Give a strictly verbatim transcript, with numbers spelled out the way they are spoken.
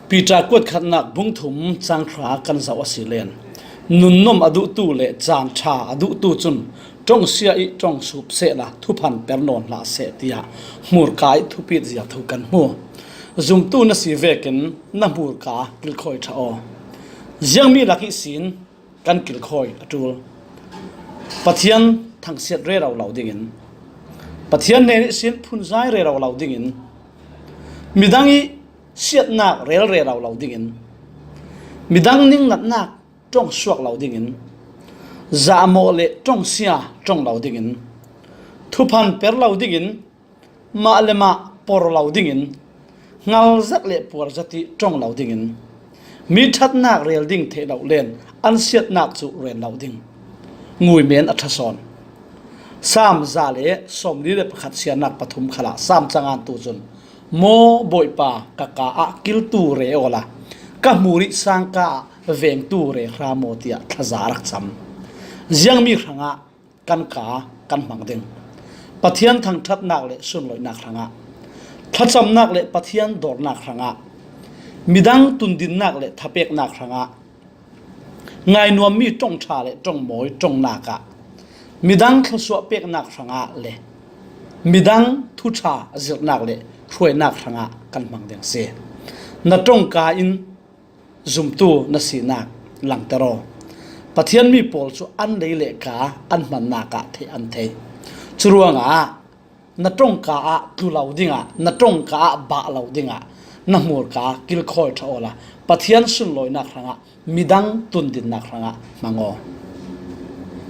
Peter kuat khatnak bung thum cang thla kan zoh a si len, nunnom a duhtu le caan tha a duhtu cun ṭongsia i ṭong sup sehla thuphan per nawn hlah seh, tiah hmurka i thupit zia thu kan hmu. Zumtu na si vekin na hmurka kilkhawi ṭha aw. Ziangmi lak ihsin kan kilkhawi a ṭul. Pathian thangsiat rero lo dingin, Pathian hnen ihsin phunzai rero lo dingin, midang i siatnak rel rero lo dingin, midang ningnatnak ṭong suak lo dingin, zahmawh le ṭongsia ṭong lo dingin, thuphan per lo dingin, mah le mah por lo dingin, hngal zat le puar zat i ṭong lo dingin, mi ṭhatnak rel ding theih lo len an siatnak cu rel lo ding. Ngui men a ṭha sawn. Saam za le sawmli le pakhat siarnak pathum khalah Saam cangantu cun, Maw Bawipa, ka ka ah kiltu re awla ka hmur i sangka ah vengtu re hra maw, tiah thlaza a rak cam. Ziangmi hrangah kan ka kan hmang ding? Pathian thangṭhatnak le sunloihnak hrangah, thlacamnak le Pathian dawrnak hrangah, midang tundinnak le thapeknak hrangah, ngainuammi ṭongṭha le ṭongmawi ṭongnak ah, midang thluasuah peknak hrangah le midang thuṭha zirhnak le hruainak hrangah kan hmang ding a si. Na ṭongka in zumtu na sinak langter aw. Pathian mi pawl cu an lei le ka an hmannak ah theih an thei. Curuangah na ṭongka ah tlu lo dingah, na ṭongka ah bah lo dingah na hmurka kilkhawi ṭha awla Pathian sunlawinak hrangah, midang tundinnak hrangah hmang aw.